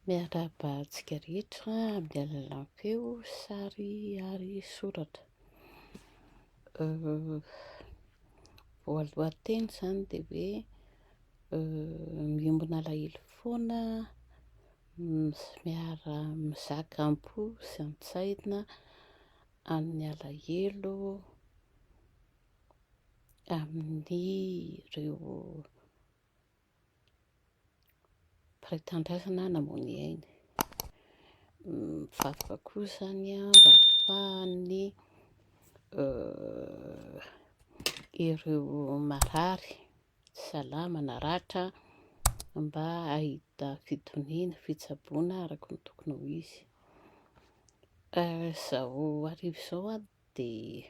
Miarahaba antsika rehetra amin'ny alalan'ny feo, sary ary soratra. Voalohan-teny izany dia hoe miombona alahelo foana, miara-mizaka am-po sy an-tsaina amin'ny alahelo amin'ireo mpiray tanindrazana namoy ny ainy. Mivavaka koa izany mba ahafahan'ny ireo marary tsy salama naratra mba hahita fitoniana, fitsaboana araka ny tokony ho izy. Izao hariva izao dia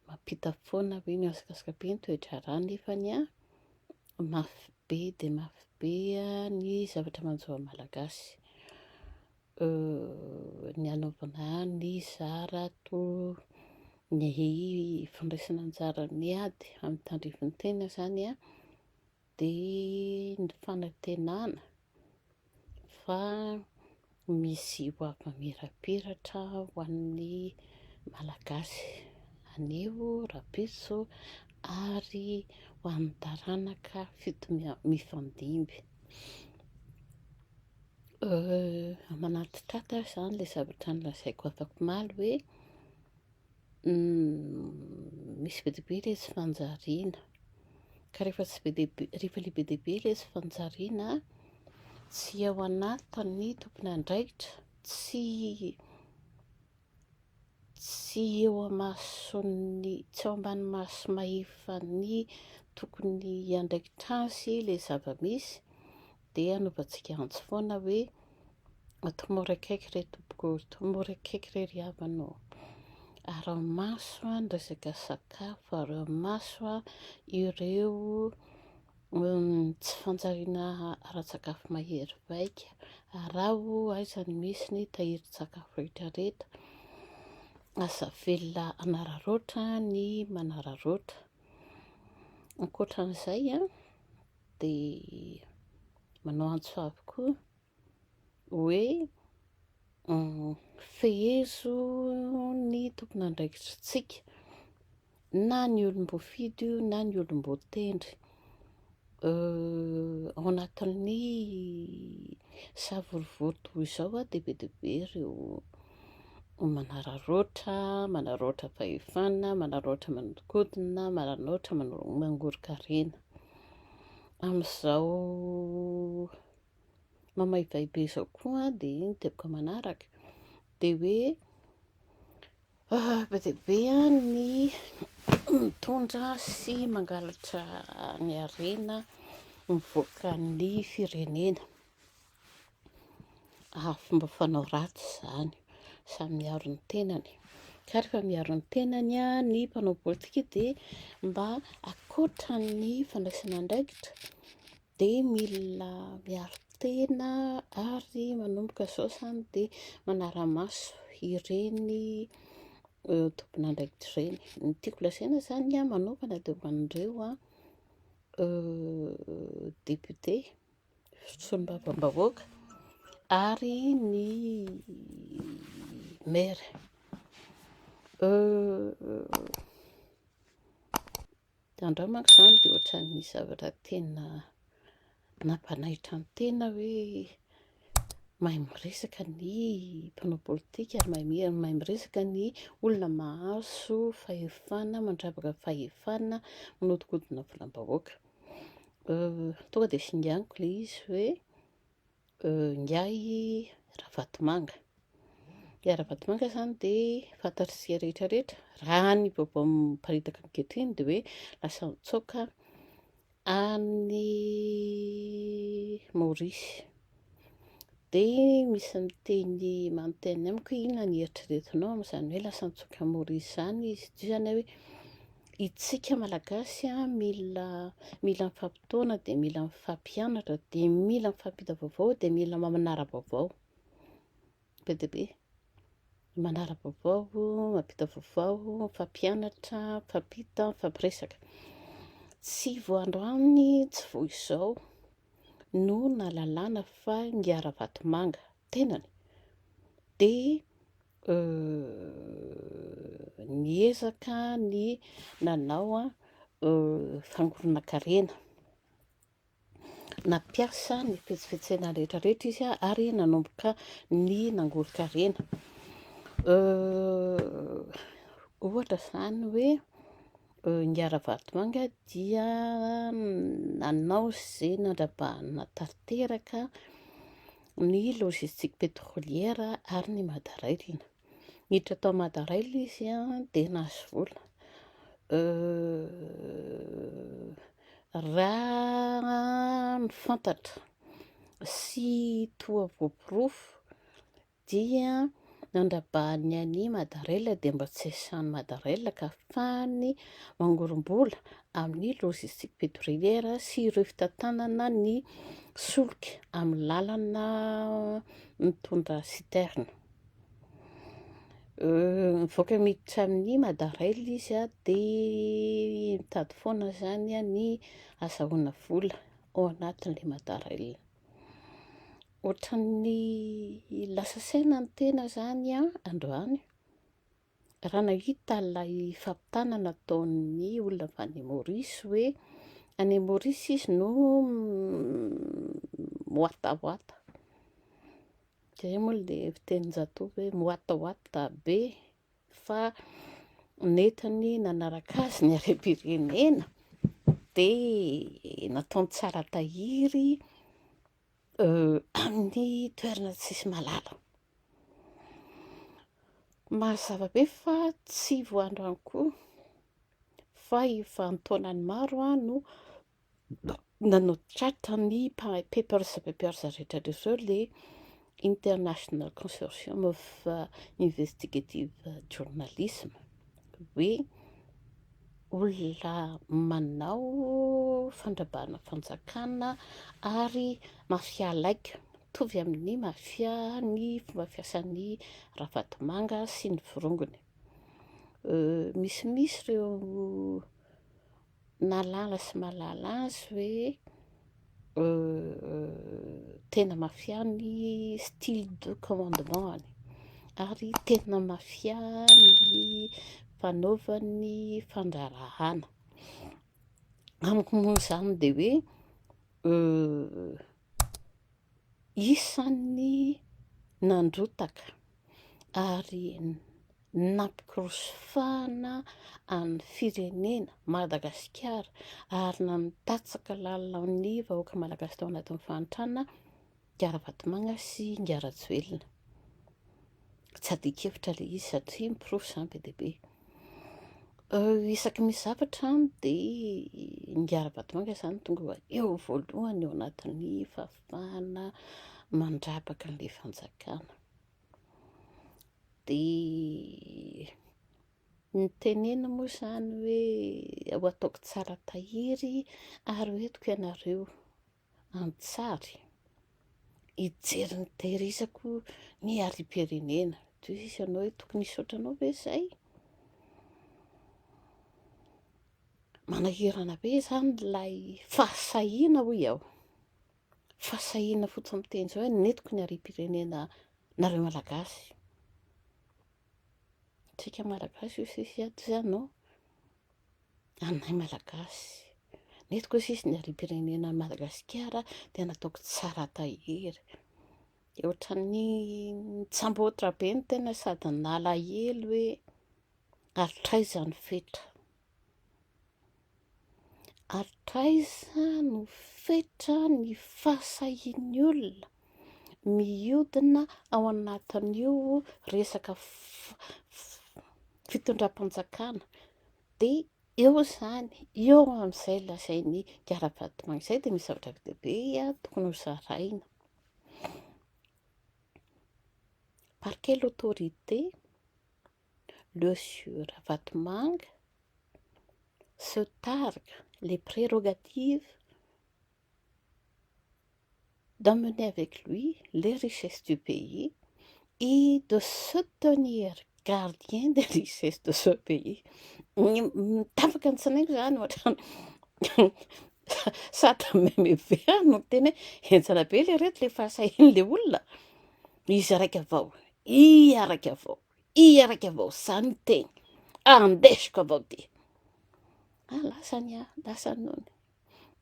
mampita foana hoe mihazakazaka be ny toe-draharaha nefany an, mafy be dia mafy be ny zavatra manjo ny Malagasy. Ny hanaovana ny zara toa ny fandraisana anjara ny ady amin'ny tandrify ny tena izany an, dia ny fanantenana fa misy ho avy mamirapiratra ho an'ny Malagasy anio, rahampitso ary ho an'ny taranaka fito mifandimby. Manantitrantitra izany ilay zavatra nolazaiko afak'omaly hoe misy be dia be ilay tsy fanjariana. Ka rehefa tsy be dia be, rehefa ilay be dia be ilay tsy fanjariana, tsy ao anatin'ny tompon'andraikitra, tsy tsy eo imason'ny, tsy ao ambany maso mahefan'ny tokony hiandraikitra azy ilay zava-misy, dia anaovantsika antso foana hoe Tomory akaiky re tompoko ô, tomory akaiky re ry havana ô. Araho maso ny resaka sakafo, araho maso ireo tsy fanjariana ara-tsakafo mahery vaika, araho aiza no misy ny tahirin-tsakafo rehetrarehetra. Aza avela hanararaotra ny manararaotra. Ankoatran'izay dia manao antso avo koa hoe fehezo ny tompon'andraikitritsika na ny olom-boafidy io na ny olom-boatendry. Ao anatin'ny savorovoro toy izao dia be dia be ireo manararaotra, manararaotra fahefana, manararaotra manodinkodina, manararaotra mangoron-karena. Amin'izao mamaivay be izao koa dia ny teboka manaraka dia hoe be dia be ny mitondra sy mangalatra ny harena mivoaka ny firenena. Fomba fanao ratsy izany, samy miaro ny tenany. Ka rehefa miaro ny tenany ny mpanao politika dia mba ankoatra ny fandraisana andraikitra dia mila miaro tena ary manomboka izao izany dia manara-maso ireny tompon'andraikitra ireny. Ny tiako lazaina izany manokana dia ho an'ireo député, solombavambahoaka ary ny maire. Androany manko izany dia ohatran'ny zavatra tena nampanaitra ny tena hoe mahay miresaka ny mpanao politika ary mahay miresaka ny olona mahazo fahefana, mandrabaka fahefana, manodinkodina volam-bahoaka. Tonga dia singaniko ilay izy hoe ingahy Ravatomanga. Ingahy Ravatomanga izany dia fantatr'isika rehetra rehetra, raha ny vaovao miparitaka ankehitriny dia hoe lasa nitsoaka any Maorisy. Dia misy miteny manontany amiko hoe inona ny eritreretinao amin'izany hoe lasa nitsoaka any Maorisy izany izy. Dia izany hoe Itsika Malagasy mila mila mifampitaona dia mila mifampianatra dia mila mifampita vaovao dia mila manara-baovao. Be dia be. Manara-baovao, mampita vaovao, mifampianatra, mifampita, mifampiresaka. Tsy vao androany, tsy vao izao. no nahalalana fa Ingahy Ravatomanga tenany dia niezaka ny nanao fangoronan-karena. Nampiasa ny fihetsifetsena rehetra rehetra izy ary nanomboka ny nangoron-karena. Ohatra izany hoe Ingahy Ravatomanga dia nanao izay nandrabahana tanteraka ny logistique pétrolière ary ny Madarail. Niditra tao Madarail izy dia nahazo vola. Raha ny fantatra sy toa voaporofo dia nandrabahany an'i Madarail dia mba tsy asan'i Madarail ka afahany mangorom-bola amin'ny logistique pétrolière sy ireo fitantanana ny solika amin'ny lalana mitondra citerne. Mivoaka miditra amin'ny Madarail izy dia mitady foana izany ny azahoana vola ao anatin'ilay Madarail. Ohatran'ny lasa saina ny tena izany androany raha nahita ilay fampitana nataon'ny olona avy any Maurice hoe any Maurice izy no miwatahoata. Izay moa ilay fitenin-jatovo hoe miwatahoata be fa nentiny nanaraka azy ny harem-pirenena dia nataony tsara tahiry amin'ny toerana tsisy mahalala. Mazava be fa tsy vao androany koa fa efa an-taonany maro no nanao tratra ny papers papers rehetra rehetra ireo le International Consortium of Investigative Journalism hoe olona manao fandrabahana fanjakana ary mafia laika mitovy amin'ny mafia ny fomba fiasan'ny Ravatomanga sy ny forongony. Misimisy ireo nahalala sy mahalala azy hoe tena mafia ny style de commandement-ny ary tena mafia ny fanaovany fandraharahana. Amiko moa izany dia hoe isan'ny nandrotaka ary nampikorosofahana an'ny firenena Madagasikara ary nandatsaka lalina ny vahoaka malagasy tao anatin'ny fahantrana Ingahy Ravatomanga sy Ingahy Rajoelina. Tsy adin-kevitra ilay izy satria ny porofo izany be dia be. Isaky misy zavatra dia Ingahy Ravatomanga izany tonga eo voalohany eo anatin'ny fahafahana mandrapaka an'ilay fanjakana. Dia nitenenina moa izany hoe ho ataoko tsara tahiry ary ho entiko ianareo an-tsary hijery ny tehirizako ny harem-pirenena. Toy izy ianao hoe tokony hisaotra anao ve izay? Manahirana be izany ilay fahasahiana hoy aho. Fahasahiana fotsiny miteny izao hoe nentiko ny harem-pirenena nareo Malagasy. Tsika Malagasy io sisy ato izany no anay Malagasy. Nentiko sisy ny harem-pirenena an'i Madagasikara dia nataoko tsara tahiry. Dia ohatran'ny nitsamboatra be ny tena sady nalahelo hoe hatraiza ny fetra. Hatraiza no fetra ny fahasahian'ny olona mihodina ao anatin'io resaka fitondram-panjakana. Dia eo izany, eo amin'izay lazain'i Ravatomanga izay dia misy zavatra be dia be tokony hozaraina. Par quelle autorité Monsieur Ravatomanga se targue les prérogatives d'emmener avec lui les richesses du pays et de se tenir gardien des richesses de ce pays? Mitapaka ny tsinaiko izany ohatrany. Sady meme be aho no niteny hoe henjana be le reto le fahasahian'le olona. Izy araiky avao, i araiky avao, i araiky avao, za niteny, andesiko avao ty. Ah, lasany ah, lasany nony.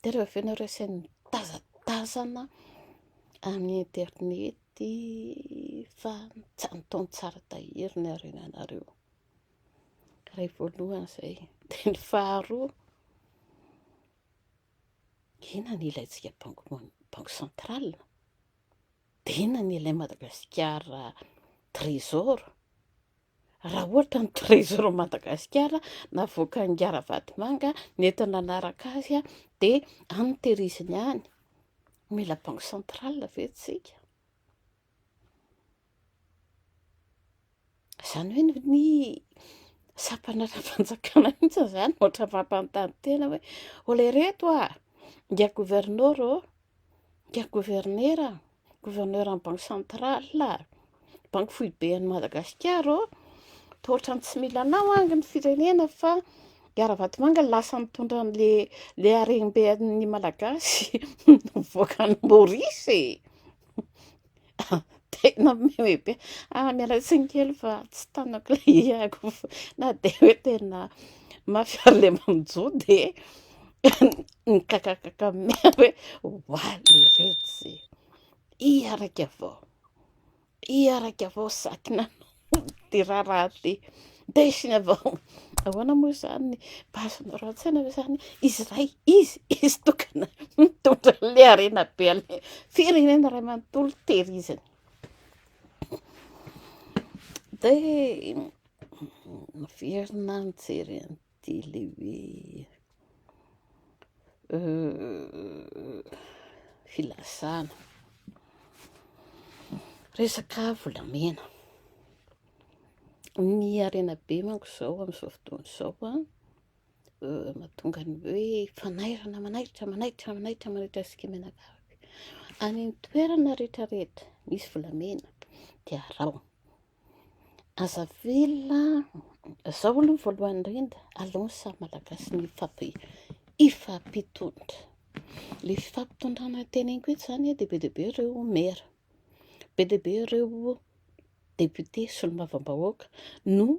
Dia rehefa avy eo nareo asainy mitazatazana amin'ny internety fa tsy antaony tsara tahiry ny harenanareo. Iray voalohany izay. Dia ny faharoa, inona no ilaintsika banque mon-, banque centrale? Dia inona no ilain'i Madagasikara trésor? Raha ohatra ny trésor Madagasikara navoakan'i Ingahy Ravatomanga nentina nanaraka azy dia any tehiriziny any. Mila banque centrale ve tsika? Izany hoe ny sampana ara-panjakana mihitsy izany ohatra mampanontany tena hoe olona ireto a! Ingahy gouverneur ô! Ingahy gouvernera! Gouverneur an'ny banque centrale, banky foibe an'i Madagasikara ô! Toa ohatran'ny tsy mila anao ange ny firenena fa i Ravatomanga lasa nitondra an'le le harem-be an'ny Malagasy nivoaka an'i Maurice e! Tena meme be. Ah, miala tsiny kely fa tsy tanako ilay hiaiko fa na dia hoe tena mafy ary ilay manjo dia nikakakaka mihitsy hoe oa leretsy hiaraka avao, hiaraka avao saky nanao ty raharaha ty, ndesiny avao. Ahoana moa izany mba azonareo an-tsaina ve izany izy iray, izy, izy tokana mitondra an'ilay harena be an'ilay firenena iray manontolo tehiriziny. Dia miverina mijery an'ity ilay hoe filazana resaka volamena. Ny harena be manko izao amin'izao fotoana izao an, mahatonga ny hoe fanairana manaitra manaitra manaitra manaitra antsika mianakavy. Any amin'ny toerana rehetra rehetra misy volamena dia araho. Aza avela, izao aloha ny voalohany indrindra, aleo ny samy Malagasy ny hifampitondra. Ilay fifampitondrana teneniko eto izany dia be dia be ireo maire, be dia be ireo député solombavambahoaka no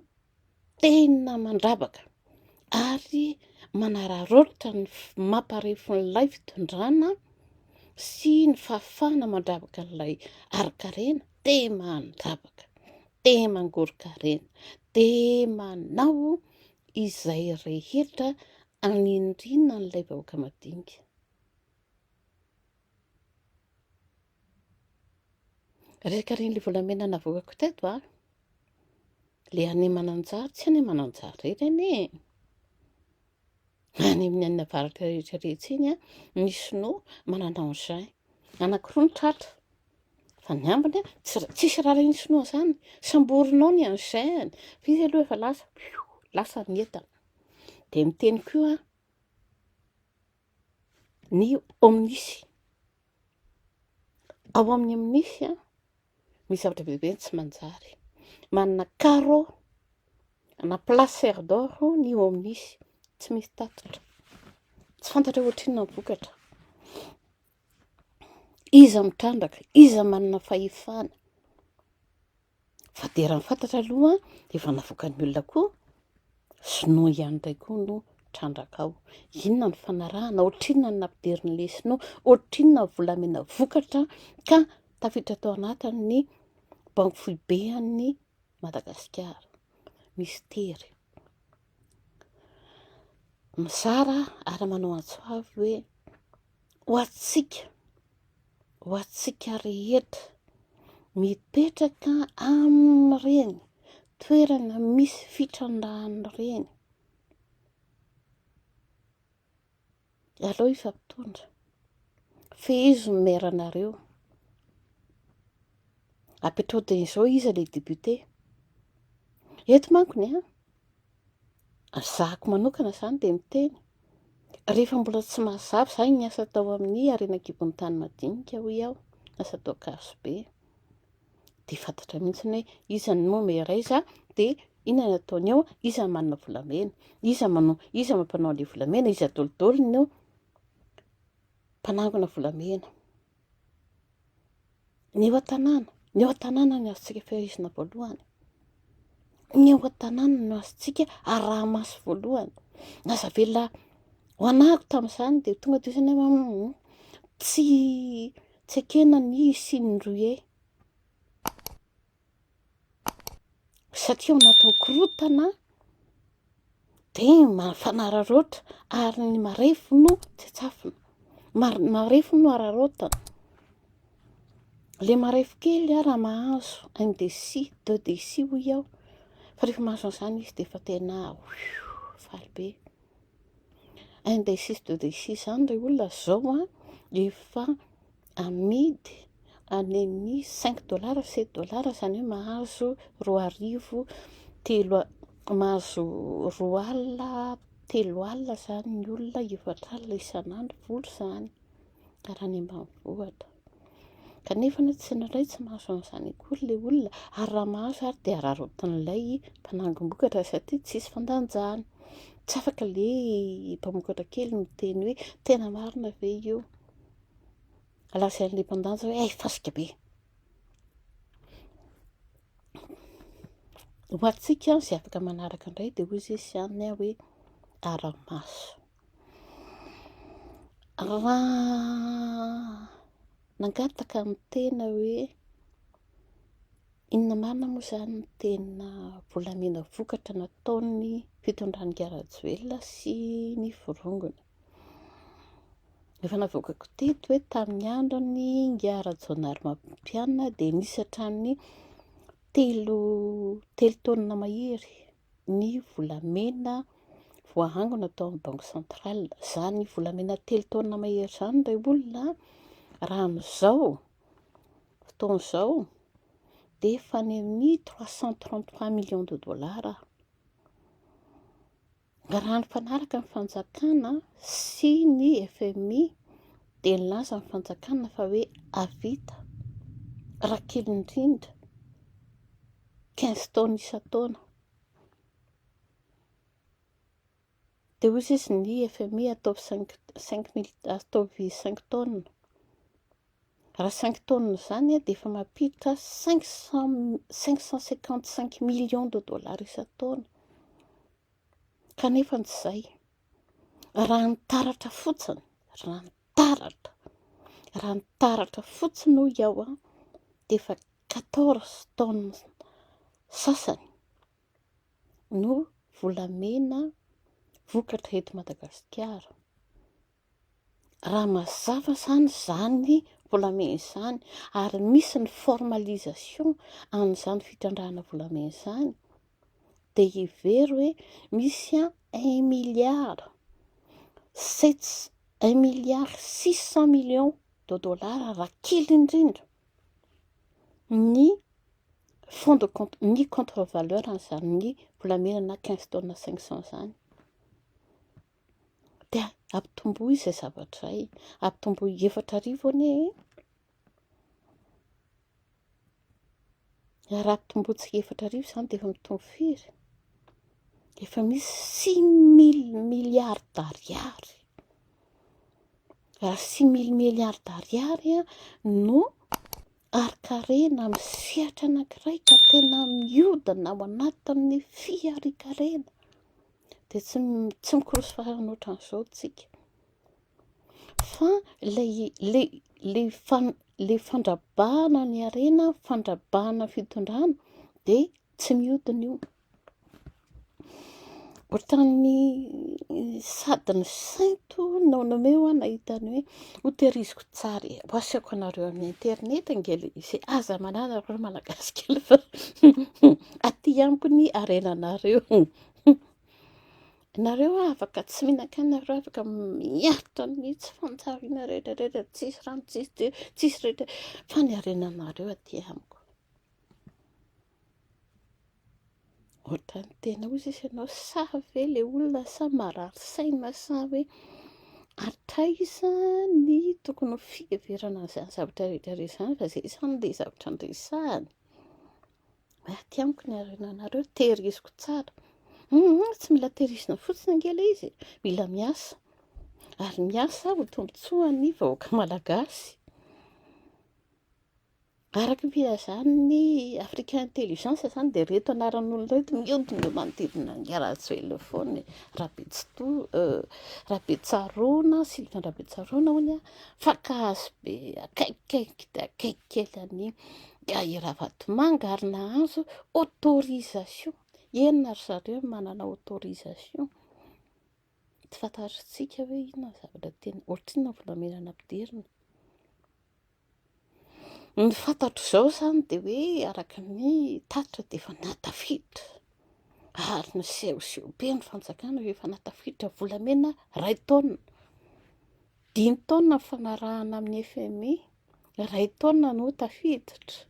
tena mandrabaka ary manararaotra ny mamparefon'ilay fitondrana sy ny fahafahana mandrabaka an'ilay harin-karena, dia mandrabaka, dia mangoron-karena, dia manao izay rehetra hanindriana an'ilay vahoaka madinika. Resaka ireny ilay volamena navoakako teto a, ilay any Mananjary, tsy any Mananjary irery anie e, any amin'ny any avaratra rehetra rehetra iny a, ny sinoa manana engin anankiroa ny tratra, fa ny ambiny a, tsy tsisy raharahian'ny sinoa an'izany, samborinao ny engin-ny, fa izy aloha efa lasa, lasa ny entana, dia miteny koa ny omnis. Ao amin'ny omnis misy zavatra be dia be tsy manjary. Manana carreau na placer d'or ny omnis, tsy misy tatitra. Tsy fantatra hoe ohatrinona ny vokatra. Iza mitrandraka, iza manana fahefana. Fa dia raha ny fantatra aloha dia efa navoakan'ny olona koa, sinoa ihany indray koa no trandraka ao. Inona ny fanarahana, ohatrinona ny nampidirin'ilay sinoa, ohatrinona ny volamena vokatra ka tafiditra tao anatin'ny banky foibe an'i Madagasikara. Mistery. Mizara ary manao antso avo hoe ho antsika, ho antsika rehetra mipetraka amin'ireny toerana misy fitrandrahana ireny. Aleo hifampitondra. Fehezo ny maire anareo. Apetraho dia izao iza ilay député. Eto manko ny an. Zahako manokana izany dia miteny. Rehefa mbola tsy mazava, izaho niasa tao amin'ny harena an-kibon'ny tany madinika hoy aho, niasa tao Ankazobe. Dia fantatra mihitsy hoe iza no maire aiza, dia inona no ataony ao, iza no manana volamena, iza manao, iza mampanao an'ilay volamena, iza daholo daholo no. Mpanangona volamena. Ny eo an-tanàna, ny eo an-tanàna no azontsika fehezina voalohany. Ny eo an-tanàna no azontsika araha-maso voalohany. Aza avela ho anahako tamin'izany dia tonga dia izany hoe tsy tsy ekena ny hisian'ny roue. Satria ao anatin'ny korontana dia mafanararaotra ary ny marefo no tsetsafina. Marefo no araraotana. Le marefo kely raha mahazo un déci, deux déci hoy aho, fa rehefa mahazo an'izany izy dia efa tena faly be. Un déci, deux déci izany ry olona zao an, efa amidy any amin'ny cinq dollars, sept dollars, izany hoe mahazo 2000, telo, mahazo 20 alina, 30 alina izany ny olona, 40 alina isan'andro vola izany raha any ambanivohitra. Kanefa tsy indraindray tsy mahazo an'izany akory ilay olona, ary raha mahazo ary dia araraotin'ilay mpanangom-bokatra satria tsisy fandanjana. Tsy afaka ilay mpamokatra kely miteny hoe tena marina ve io. Lazain'ilay mpandanja hoe hay fasika be. Ho antsika izay afaka manaraka indray dia hoy izy ihany hoe ara-maso. Raha nangataka ny tena hoe inona marina moa izany ny tena volamena vokatra nataon'ny fitondran'i Rajoelina sy ny forongony. Efa navoakako teto hoe tamin'ny andron'ny Ingahy Rajaonarimampianina dia nisy hatramin'ny telo taonina mahery ny volamena voahangona tao amin'ny banque centrale. Izany volamena 3 taonina mahery izany ry olona raha amin'izao fotoana izao dia efa any amin'ny 333 millions de dollars. Raha nifanaraka ny fanjakana sy ny FMI dia nilaza ny fanjakana fa hoe hahavita raha kely indrindra 15 taona isan-taona. Dia hoy izy ny FMI ataovy cinq, cinq mille, ataovy cinq taona. Raha cinq taona izany dia efa mampiditra cinq cent, cinq cent cinquante cinq millions de dollars isan-taona. Kanefa tsy izay. Raha ny taratra fotsiny, raha ny taratra, raha ny taratra fotsiny hoy aho dia efa quatorze tonnes sasany no volamena vokatra eto Madagasikara. Raha mazava izany izany volamena izany ary misy ny formalisation an'izany fitrandrahana volamena izany dia hevero hoe misy un milliard sept, un milliard six cent millions de dollars raha kely indrindra ny fonds de compte, ny contre-valeur an'izany volamena na quinze tonnes cinq cents izany. Dia ampitomboy izay zavatra izay, ampitomboy 4000 anie e. Raha ampitombointsika 4000 izany dia efa mitombo firy? Efa misy six mille milliards d'ariary. Raha six mille milliards d'ariary no harikarena amin'ny sehatra anankiray ka tena mihodina ao anatin'ny fiharikarena dia tsy mikorosy farany ohatran'izao tsika. Fa ilay fandrabahana ny harena, fandrabahana fitondrana dia tsy mihodina io. Ohatran'ny sady ny sainto no nomeo aho nahita ny hoe hotehiriziko tsara e, ho asehoko anareo amin'ny internet ange ilay izy e. Aza manana nareo Malagasy kely fa aty amiko ny harenanareo. Nareo afaka tsy mihinan-kanina, nareo afaka miaritra ny tsy fanjariana rehetra rehetra, tsisy rano, tsisy jiro, tsisy rehetra, fa ny harenanareo aty amiko. Ohatran'ny tena hoy izy ianao, sa ve ilay olona sa marary saina sa hoe hatraiza ny tokony ho fiheverana an'izany zavatra rehetra rehetra izany, fa izay izany ilay zavatra noresahana. Aty amiko ny harenanareo, tehiriziko tsara. Tsy mila tehirizina fotsiny ange ilay izy, mila miasa. Ary miasa ho tombontsoan'ny vahoaka malagasy. Araka ny filazan'ny Africa Intelligence izany dia ireto anaran'olona ireto mihodina eo manodidina an'i Rajoelina foana e. Rabetsito, Rabetsaroana, Sylvain Rabetsaroana hono fankahazo be akaikikaiky dia akaiky kely an'i Guy Ravatomanga ary nahazo autorisation. Enina ry zareo no manana autorisation. Tsy fantatritsika hoe inona ny zavatra tena, ohatrinona ny volamena nampidirina. Ny fantatro izao izany dia hoe araka ny tatitra dia efa nahatafiditra ary nisehoseho be ny fanjakana hoe efa nahatafiditra volamena iray taonina. Dimy taonina ny fanarahana amin'ny FMI, iray taonina no tafiditra.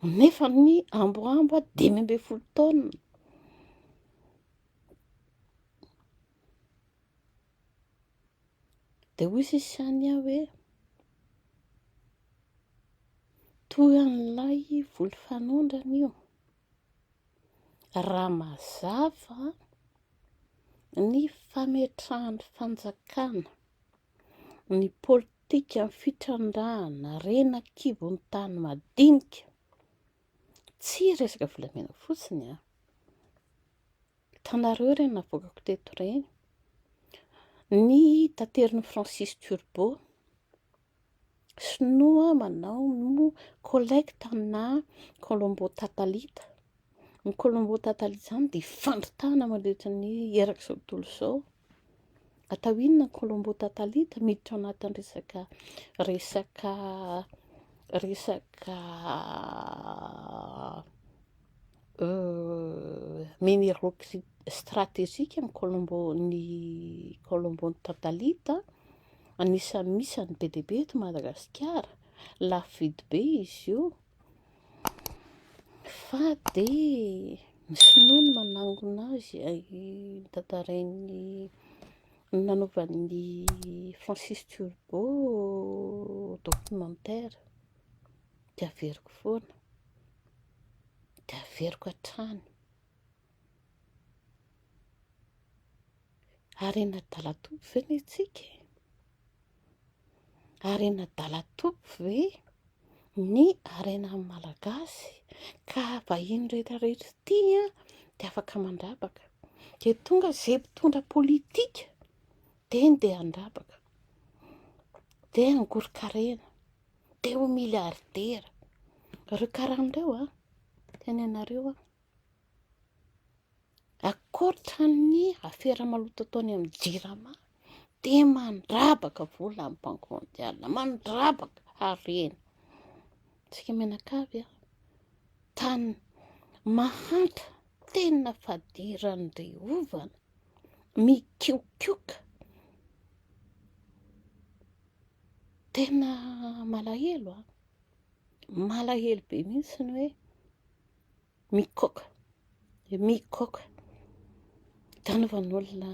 Nefa ny amboambo 15 taonina. Dia hoy sisa ihany aho hoe, toy an'ilay voly fanondrana io, raha mazava ny fametrahan'ny fanjakana ny politikan'ny fitrandrahana harena an-kibon'ny tany madinika, tsy resaka volamena fotsiny an! Hitanareo ireny navoakako teto ireny. Ny taterin'i Francis Turbo, sinoa manao collecte na colombo tatalita. Ny colombo tatalita izany dia fandritana mandritra ny erak'izao tontolo izao. Atao inona ny colombo tatalita? Miditra ao anatin'ny resaka resaka resaka Minéraux stratégiques ny colombo ny colombo ny tantalite anisan'ny misy any be dia be eto Madagasikara, lafo vidy be izy io fa dia ny sinoa no manangona azy tantarain'ny nanaovan'ny Francis Turbo documentaire dia averiko foana. Dia averiko hatrany. Harena adala tompo ve ny antsika e? Harena adala tompo ve ny harenan'ny Malagasy ka vahiny rehetra rehetra ity an dia afaka mandrabaka. Dia tonga izay mpitondra politika dia ndeha handrabaka, dia hangoron-karena. Te ho milliardaire. Ireo karana ireo a, tenenareo aho. Ankoatra ny afera maloto ataony amin'ny jirama dia mandrabaka vola amin'ny banque mondiale, mandrabaka harena. Tsika mianakavy a, tany mahantra tena fadiran-drehovana, mikiokioka. Tena malahelo a! Malahelo be mihitsy ny hoe mikaoka, mikaoka. Tanaovan'olona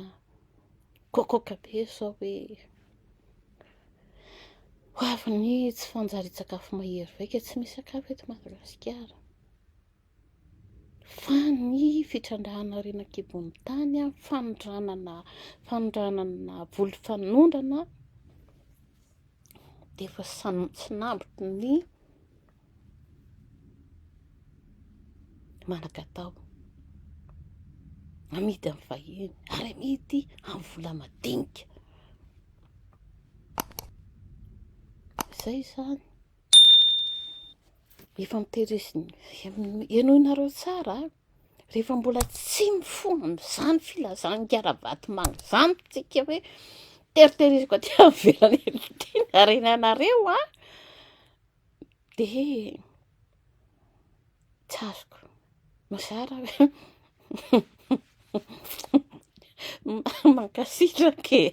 kokoka be izao hoe ho avy ny tsy fanjarian-tsakafo mahery vaika, tsy misy sakafo eto Madagasikara. Fa ny fitrandrahana harena an-kibon'ny tany, fanondranana fanondranana voly fanondrana dia efa samy tsinambotry ny manan-katao. Amidy amin'ny vahiny ary amidy amin'ny vola madinika. Izay izany. Efa notehiriziny, henoinareo tsara a, rehefa mbola tsy mifoha amin'izany filazan'i Ravatomanga izany tsika hoe teriteriziko aty ivelany aty ny harenanareo a, dia tsy azoko, mazara hoe mankasitraka e.